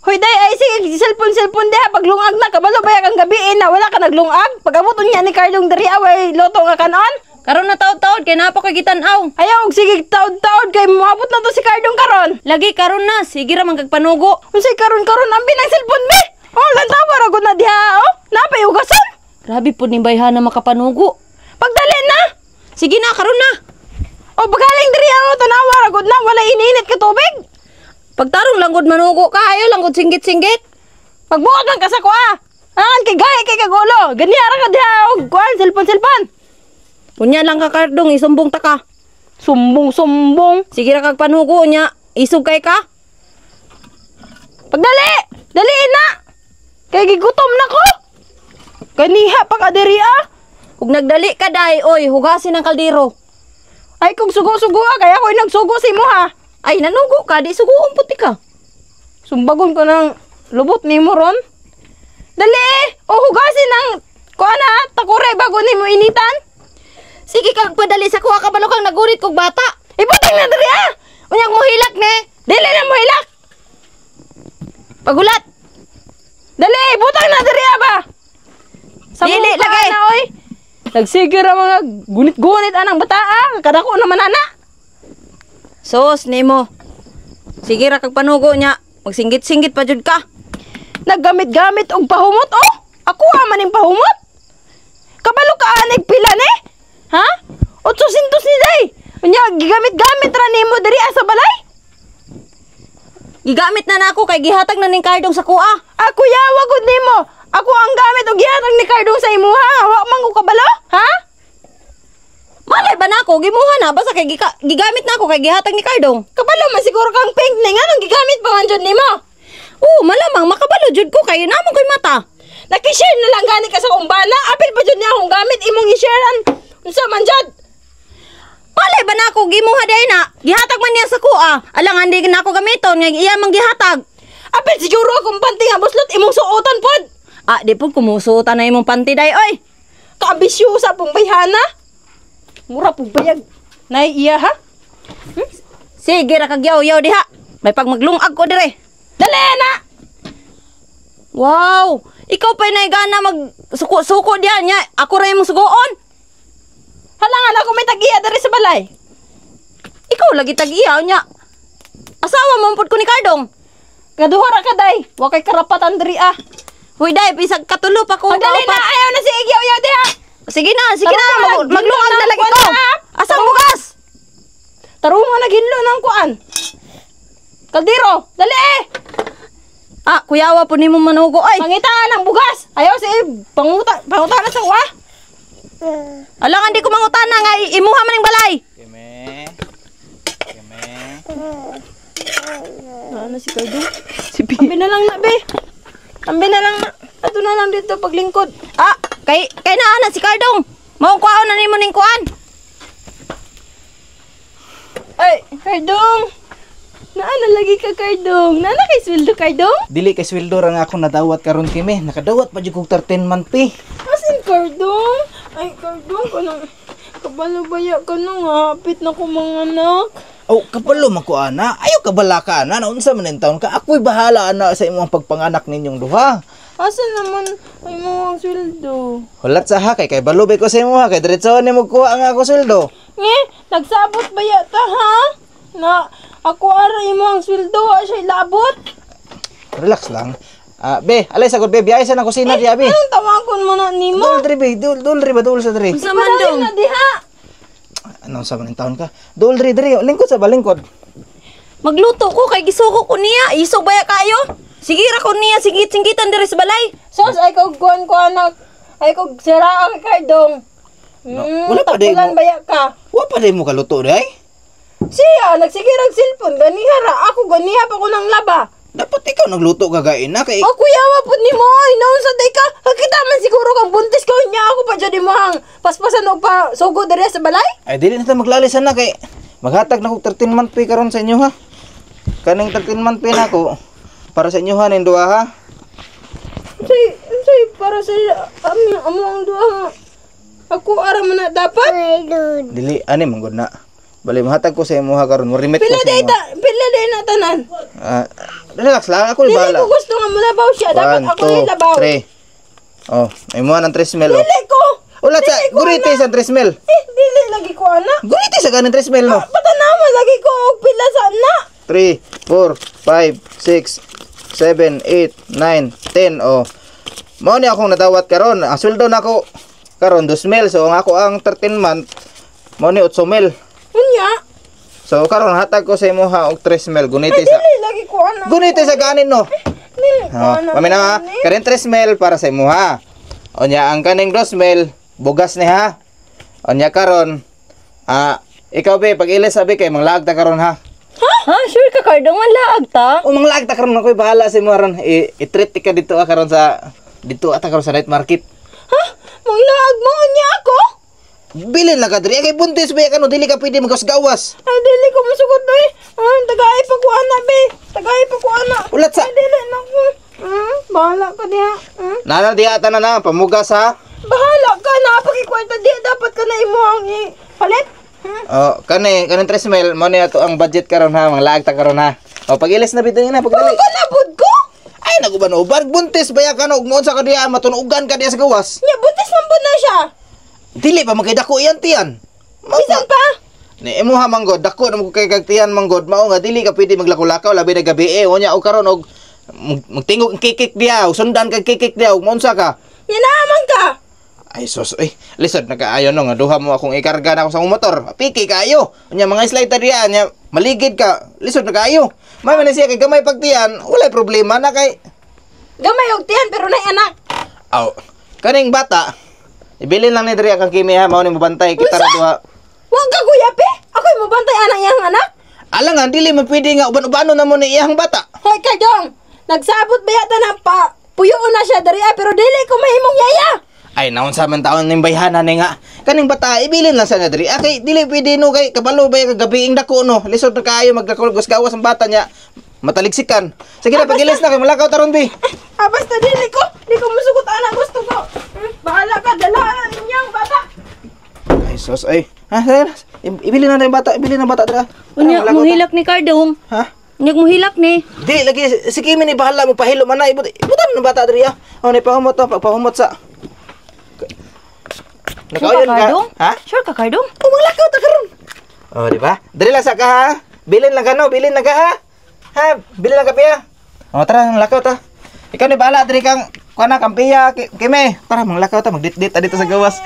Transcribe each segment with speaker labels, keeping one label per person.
Speaker 1: Hoy day, ay sige, cellphone cellphone diha paglungag na kabalo ba kang gabi eh, na wala ka naglungag. Pag-abot unya ni Cardong diri away loto nga kanon.
Speaker 2: Karon na taod-taod kay naa pa koy gitan-aw.
Speaker 1: Ayaw og sige taod-taod kay moabot na to si Cardong karon.
Speaker 2: Lagi karon na, sige ra man kag panugo.
Speaker 1: Unsay karon karon ambi ng cellphone be? Oh, lantawa ra gud na diha oh. Napay ugasan.
Speaker 2: Grabe pud ni bayhana makapanugo.
Speaker 1: Pagdali na.
Speaker 2: Sige na karon na.
Speaker 1: O pagaling diri oh, tanawa ra gud na wala iniinit ka tubig.
Speaker 2: Pagtarong lang gud manugo ka, ayo lang gud singgit-singgit.
Speaker 1: Pagbuot man ka sa kuha. Angan kay gahi kay kagulo. Ganiya ra ka diha og kuan cellphone cellphone.
Speaker 2: Unya lang ka Kardong, isumbong ta ka.
Speaker 1: Sumbong sumbong.
Speaker 2: Sige ra kag panugo nya, isog kay ka.
Speaker 1: Pagdali! Daliin na! Kay gigutom na ko! Kaniha pa ka diri ah!
Speaker 2: Ug nagdali ka day, oy, hugasin ang kaldero.
Speaker 1: Ay kung sugo-sugo ah, kaya ako'y nagsugo sa imo ha.
Speaker 2: Ay nanugo ka, di sugoon puti ka.
Speaker 1: Sumbagon ko ng lubot nimo ron. Dali! O hugasin ang kuan ha, takure bago nimo initan.
Speaker 2: Sige kag padali sa kuha ka balo kang nagurit kog bata.
Speaker 1: Ibutang na diri ah!
Speaker 2: Unyag mo hilak ne.
Speaker 1: Dili na mo hilak!
Speaker 2: Pagulat.
Speaker 1: Dali! Butang na diri ah ba! Sa
Speaker 2: Dili,
Speaker 1: mukha
Speaker 2: lagay.
Speaker 1: na oy! Nagsige ra mga gunit-gunit anang bata ah! Kadako naman ana!
Speaker 2: Sos nimo. Sige ra kag panugo nya, magsinggit-singgit pa jud ka.
Speaker 1: Naggamit-gamit og pahumot oh. Ako ah maning pahumot. Kabalo ka anig pila ni? Ha? 800 ni day. Unya gigamit-gamit ra nimo diri ah sa balay.
Speaker 2: Gigamit na nako kay gihatag na ning Kardong sa kuha.
Speaker 1: Ako yawa gud nimo. Ako ang gamit og gihatag ni Cardong sa imuha. Wa man ko kabalo, ha?
Speaker 2: Malay ba nako gimuha na basta kay gigamit nako kay gihatag ni Kardong.
Speaker 1: Kabalo man siguro kang pink ni nganong gigamit pa man jud nimo.
Speaker 2: Oo, malamang makabalo jud ko kay namo koy mata.
Speaker 1: Nakishare na lang gani ka sa kumbana. Apil pa jud niya akong gamit imong i-sharean. Unsa man jud?
Speaker 2: Malay ba nako gimuha day na? Gihatag man niya sa kuha. Alang andi nako gamiton nga iya man gihatag.
Speaker 1: Apil siguro akong panty nga buslot imong suotan pod.
Speaker 2: Ah, di pud kumusuotan na imong panty day oy.
Speaker 1: Kaambisyosa pong bayhana. Mura pong bayag. Nay iya ha?
Speaker 2: Sige ra kag yaw-yaw diha. May pag maglungag ko dire.
Speaker 1: Dali na!
Speaker 2: Wow! Ikaw pa'y naigana mag suko-suko diyan nya. Ako ra imong sugoon.
Speaker 1: Halangan ako may tag-iya diri sa balay.
Speaker 2: Ikaw lagi tag-iya nya. Asawa mo pud ko ni Kardong.
Speaker 1: Kaduha ra ka day. Wa kay karapatan diri ah.
Speaker 2: Huy day, bisag katulo pa ko.
Speaker 1: Pagdali na ayaw na si igyaw-yaw diha.
Speaker 2: Sige na, sige na,
Speaker 1: Tarungan,
Speaker 2: maglungag na lagi
Speaker 1: kuwan
Speaker 2: ko.
Speaker 1: na.
Speaker 2: Asang bugas?
Speaker 1: Tarungan naghinlo ng kuan. Kaldero, dali eh.
Speaker 2: Ah, kuyawa po nimo manugo ay.
Speaker 1: Pangitaan ang bugas. Ayaw si panguta panguta na sa kuha.
Speaker 2: Alangan di ko mangutana nga imuha man ning balay.
Speaker 3: Keme. Keme.
Speaker 1: Ano si Kardong? Si B. Ambi na lang na, be. Ambi na lang na. Ato na lang dito paglingkod.
Speaker 2: Ah, kay kay naa na si Kardong. Mao kuhaon na nimo ning kuan.
Speaker 1: Ay, Kardong. Naa na lagi ka, Kardong. Naa na kay sweldo, Kardong?
Speaker 3: Dili kay sweldo ra nga ako nadawat karon Keme. Nakadawat pa jud kog 13 month pay.
Speaker 1: Asin, Kardong? Ay, Kardong, kanang kabalo baya ka nung hapit na ko mga anak.
Speaker 3: Oh, kabalo man ko ana. Ayo kabala ka ana. Naunsa man in taon ka? Ako'y bahala ana sa imong pagpanganak ninyong duha.
Speaker 1: Asa naman ay mo ang sweldo?
Speaker 3: Hulat sa ha kay kay balubay ko sa imo ha kay diretso ni mo kuha ang ako sweldo.
Speaker 1: Nge, nagsabot ba yata ha? Na, ako ara imo ang sweldo, wa siya ilabot.
Speaker 3: Relax lang. Ah, be, alay sagod be, biyahe sa nang kusina di abi.
Speaker 1: Anong tawagon mo na nimo?
Speaker 3: Dul diri be, dul dul diri ba dul sa diri.
Speaker 2: Unsa man dong?
Speaker 1: Na diha.
Speaker 3: Ano sa man in taon ka? Dul diri diri, lingkod sa balingkod.
Speaker 2: Magluto ko kay gisuko ko niya. Isog baya kayo. Sige ra ko niya singit-singgitan diri sa balay.
Speaker 1: Sos, ay kog kuan ko anak. Ay kog sira ang Kardong.
Speaker 3: No, wala pa day
Speaker 1: tapulan
Speaker 3: mo.
Speaker 1: baya ka.
Speaker 3: Wa pa day mo kaluto di ay.
Speaker 1: Siya, nagsige rag cellphone, ganiha ra. Ako ganiha pa ko ng laba.
Speaker 3: Dapat ikaw nagluto ka gain na kay
Speaker 1: O kuya, wa pud nimo oy, naon sa day ka. Kita man siguro kang buntis ko nya ako pa jud imo ang paspasan og pa sugo diri sa balay.
Speaker 3: Ay dili na ta maglalisan na kay maghatag na kog 13 month pay karon sa inyo ha. Kaning 13 month pay nako para sa inyo ha ning duha ha.
Speaker 1: Unsay unsay para sa ami amo ang duha. Ako ara man na dapat.
Speaker 3: Dili ani man gud na. Bali mahatag ko sa imo ha karon, mo remit ko
Speaker 1: Pila
Speaker 3: sa
Speaker 1: day
Speaker 3: imo.
Speaker 1: ta, pila day na tanan.
Speaker 3: Ah, Relax lang, ako ni
Speaker 1: Dili
Speaker 3: bahala.
Speaker 1: ko gusto nga mulabaw siya. Dapat
Speaker 3: 1,
Speaker 1: ako rin
Speaker 3: 2,
Speaker 1: labaw.
Speaker 3: 3. Oh, ay mo ng 3 mil oh.
Speaker 1: Dili ko.
Speaker 3: Wala sa
Speaker 1: Dili ko,
Speaker 3: gurite
Speaker 1: ana.
Speaker 3: sa 3 mil.
Speaker 1: Eh, dili lagi ko ana.
Speaker 3: Gurite sa ganin 3 mil no.
Speaker 1: Patanawa lagi ko og pila sa ana.
Speaker 3: 3, 4, 5, 6, 7, 8, 9, 10. Oh. Mao ni akong nadawat karon. Ang sweldo nako karon 2 mil. So ang ako ang 13 month mao ni 8 mil.
Speaker 1: Unya.
Speaker 3: So karon hatag ko sa imo ha og 3 mil.
Speaker 1: Ay,
Speaker 3: Gunite sa
Speaker 1: dili lagi ko ana.
Speaker 3: Gunite sa ganin no.
Speaker 1: Dili ko
Speaker 3: Oh,
Speaker 1: ana.
Speaker 3: paminaw ha. Kanin 3 mil para sa imo ha. Unya ang kaning 2 mil bugas ni ha. Unya karon ikaw be pag ilis sabi kay manglaag ta karon ha.
Speaker 2: Ha? Sure ka, Cardong? Manlaag ta?
Speaker 3: O manglaag ta karon, ako'y bahala sa imo karon. I-treat ka dito karon sa dito ata karon sa night market.
Speaker 1: Ha? Manglaag mo unya ako?
Speaker 3: Bilin lang ka diri kay buntis ba kano dili ka pwede magasgawas.
Speaker 1: Ay, dili ko musugot oy. Ay, tagay pa ko ana be. Tagay pa ko ana.
Speaker 3: Ulat sa
Speaker 1: Ay, dili na ko. Bahala ka diha.
Speaker 3: Nana diha tanan na pamugas ha.
Speaker 1: Bahala ka na pakikwenta diha dapat ka na imo ang palit.
Speaker 3: Oh, kani kaning 3 mil mo ni ato ang budget karon ha, manglaag ta karon ha. O pag-ilis na bitaw na pagdali.
Speaker 1: Ka na pud ko.
Speaker 3: Ay naguban uban buntis ba kano ug moon sa ka diha matunugan ka diha sa gawas.
Speaker 1: Nya buntis man pud na siya.
Speaker 3: Dili pa makidako iyan tiyan.
Speaker 1: Bisan pa.
Speaker 3: Ni imo ha manggod, dako na mo kay kag tiyan manggod, mao nga dili ka pwede maglakulakaw labi na gabi eh. Unya og karon og magtingog ang kikik diha, og sundan kag kikik diha ug mounsa ka.
Speaker 1: Nya naman ka.
Speaker 3: Ay sus, ay lisod na kaayo no nga duha mo akong ikarga na ako sa akong motor. Piki kaayo. Unya mga slide ta diha nya maligid ka, lisod na kaayo. May man siya kay gamay pagtiyan, walay problema na kay
Speaker 1: Gamay og tiyan pero nay anak.
Speaker 3: Aw, kaning bata. Ibilin lang ni diri kang Kimi ha, mao ni mobantay kita ra duha.
Speaker 1: Wag ka kuya pe. Ako'y mobantay anak iyang anak.
Speaker 3: Alangan dili man pwede nga uban-ubano na mo ni iyang bata.
Speaker 1: Hoy Kardong, nagsabot ba yata ng pa? Puyoon na siya diri pero dili ko mahimong yaya.
Speaker 3: Ay, naon sa man taon ning bayhana ni nga. Kaning bata ibilin lang sa na diri. Ah, kay dili pwede no kay kabalo ba kagabi gabiing dako no. Lisod na kaayo maglakol gawas ang bata niya. Mataligsikan. Sige na, pagilis na kay malakaw taron bi.
Speaker 1: Ah, basta dili ko. Di ko musugot anak gusto ko. Bahala ka dala inyang bata.
Speaker 3: Ay sus ay. Ha, sige na. Ibilin na yung bata, ibilin na bata dira.
Speaker 2: Unya, muhilak ni Cardong.
Speaker 3: Ha?
Speaker 2: Unya, muhilak ni.
Speaker 3: Di lagi si Kimi ni bahala mo pahilo man na ibutan ng bata diri ah. Oh, ni pahumot to, pagpahumot sa.
Speaker 2: Sure ka,
Speaker 3: Nakauyon ka?
Speaker 2: Cardong?
Speaker 3: Ha?
Speaker 2: Sure ka, Cardong?
Speaker 3: Oh, manglakaw ta karon. Oh, di ba? Diri lang sa ka ha. Bilin lang ka no, bilin lang ka ha. Ha, bilin lang ka piya. Oh, tara, manglakaw ta. Ikaw ni bahala diri kang kuan na kampiya, Kimi. Tara, manglakaw ta, magdit-dit ta dito sa gawas.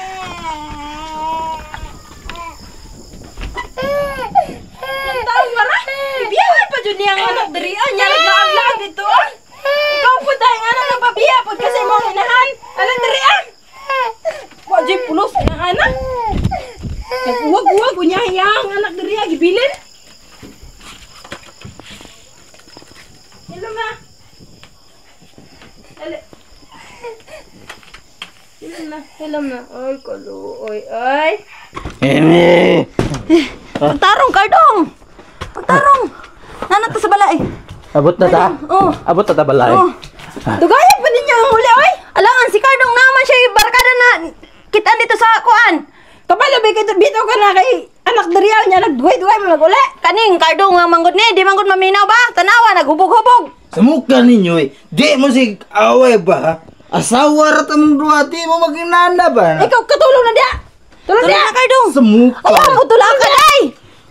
Speaker 1: Taong wara. Ibiyahan pa jud niyang anak diri ah. Nya naglaag-laag dito ah. Ikaw po dahil nga nang napabiya pud kasi mo inahan. Alang diri ah. Wa jud pulos ang anak. Nag-uwag-uwag unya iyang anak diri ah gibilin. Hilom na. Dali. Hilom na, hilom na. Ay, kaluoy, ay.
Speaker 3: Kimi.
Speaker 2: Pagtarong, Cardong! Pagtarong! Nana to sa balay.
Speaker 3: Abot na ta.
Speaker 2: Oh.
Speaker 3: Abot na ta balay.
Speaker 2: Oh.
Speaker 1: Dugayan pa ninyo ang huli, oy.
Speaker 2: Alangan, si Cardong naman siya yung barkada na kita dito sa kuan.
Speaker 1: Kabalo ba kay bitaw ka na kay anak diri ah, nya nagduhay-duhay mo maguli.
Speaker 2: Kaning Cardong nga manggod ni, di manggod maminaw ba? Tanawa, naghubog-hubog.
Speaker 4: Sa mukha ninyo eh, di mo si away ba? Asawa ra tamong duha, di mo maginana ba?
Speaker 1: Ikaw katulong na diya. Tulong
Speaker 2: Tulong
Speaker 1: diya.
Speaker 2: na, Cardong.
Speaker 4: Sa mukha.
Speaker 2: Ayaw mo, tulak ka, day!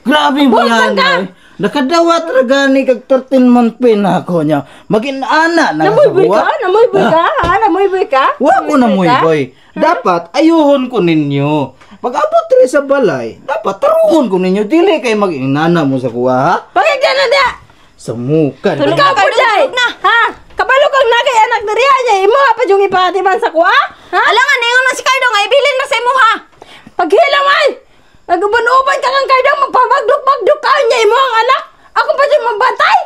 Speaker 4: Grabe ba yan eh? Nakadawat ra gani kag 13 month pay na ako niya. Maginana na
Speaker 1: Namoy boy
Speaker 4: sa
Speaker 1: ka? Namoy boy ka? Ha? Namoy boy ka?
Speaker 4: Wa ko na
Speaker 1: Namoy
Speaker 4: moy boy. Dapat ayuhon ko ninyo. Pag abot diri sa balay, dapat taruon ko ninyo dili kay maginana mo sa kuha ha.
Speaker 1: Pakigyan na diya.
Speaker 4: Sa mukha.
Speaker 2: Tulog
Speaker 1: Ikaw
Speaker 2: na,
Speaker 1: po
Speaker 2: Cardong,
Speaker 1: day.
Speaker 2: tulog na.
Speaker 1: Ha? Kabalo kang na kay anak diri niya. Imo ha pa yung ipatiman sa kuha? Ha?
Speaker 2: Alangan, ningon na si Cardong, ay bilin na sa imuha.
Speaker 1: Paghilaman! Naguban-uban ka kang Cardong, magpabagdok-bagdok ka niya imo ang anak. Ako pa yung magbantay.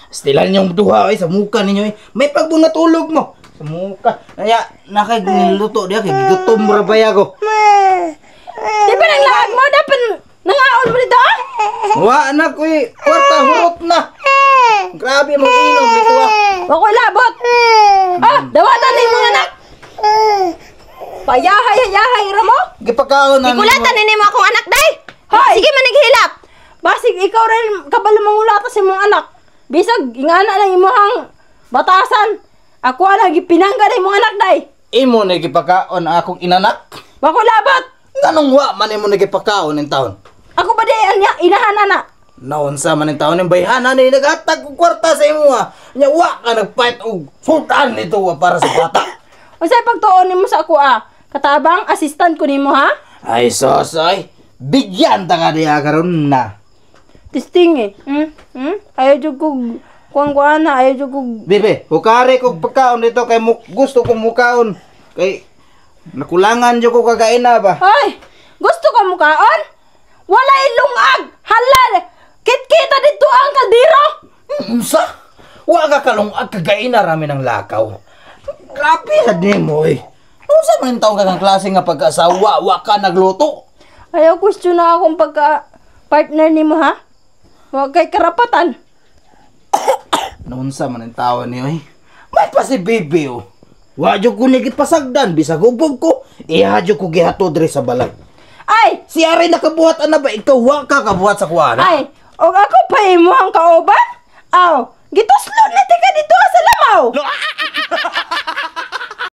Speaker 4: Stilan yung duha ay sa mukha ninyo eh. May pagbungatulog mo. Sa mukha. Kaya nakag niluto diya kay gigutom ra ba ko.
Speaker 1: Di ba nang laag mo? Dapat nangaon mo dito ah?
Speaker 4: Wa na ko eh. Kwarta hurot na. Grabe mong inom nito ah.
Speaker 1: Wa ko labot. Ah, dawatan na yung mga anak. Payahay-yahay ra mo.
Speaker 4: Gipakaon na.
Speaker 2: Ikulatan ni mo akong anak, day!
Speaker 1: Hoy!
Speaker 2: Sige, manighilak!
Speaker 1: Basig ikaw rin kabalo mangulata sa imong anak. Bisag ingana lang imuhang batasan. Ako lang gipinangga na imong anak day.
Speaker 4: Imo na gipakaon ang akong inanak.
Speaker 1: Wako labot.
Speaker 4: Nganong wa man imo na gipakaon ning taon?
Speaker 1: Ako ba di anya inahan ana?
Speaker 4: Naunsa man ning taon ning bayhana ni naghatag og kwarta sa imo ha. Nya wa ka nagpait og sudan nito wa para sa bata.
Speaker 1: Unsay pagtuon nimo sa ako ah? Katabang assistant ko nimo ha?
Speaker 4: Ay sosay, bigyan ta ka diha karon na.
Speaker 1: Testing eh. Hmm? Hmm? Ayaw jud kog kuang kuana, ayaw jud kog
Speaker 4: Bebe, hukari kog pagkaon dito kay gusto kong mukaon. Kay nakulangan jud ko kagaina ba.
Speaker 1: Ay, gusto ka mukaon? Walay lungag, halal. Kitkita dito ang kaldero.
Speaker 4: Unsa? Wa ka kalungag kagaina rami ng lakaw. Grabe sa nimo eh. Unsa man taong ka kang klase nga pagkaasawa, wa ka nagluto?
Speaker 1: Ayaw question na akong pagka partner nimo ha. Wa kay karapatan.
Speaker 4: Naunsa man ang tawa niyo eh. May pa si Bebe oh. Wa jud ko ni gipasagdan bisag hubog ko, iha jud ko gihatod diri sa balay.
Speaker 1: Ay,
Speaker 4: Si Ari nakabuhat ana ba ikaw wa ka kabuhat sa kuana?
Speaker 1: ay, og ako pa imong kauban? Aw, gituslo na tika dito sa lamaw.